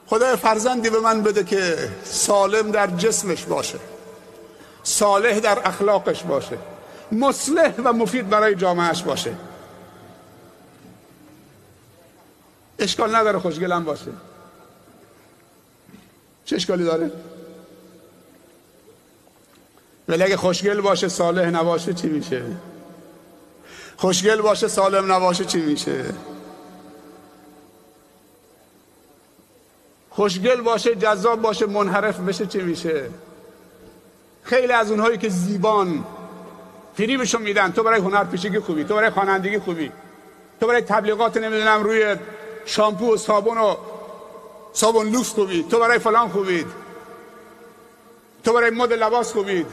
خدای فرزندی به من بده که سالم در جسمش باشه، صالح در اخلاقش باشه، مصلح و مفید برای جامعهش باشه. اشکال نداره خوشگلم باشه. چه اشکالی داره؟ ولی اگه خوشگل باشه صالح نباشه چی میشه؟ خوشگل باشه سالم نباشه چی میشه؟ خوشگل باشه جذاب باشه منحرف بشه چی میشه؟ خیلی از اونهایی که زیبان فریبشون میدن، تو برای هنرپیشگی خوبی، تو برای خوانندگی خوبی، تو برای تبلیغات نمیدونم روی شامپو و صابون و صابون لوکس خوبی، تو برای فلان خوبید، تو برای مد لباس خوبید.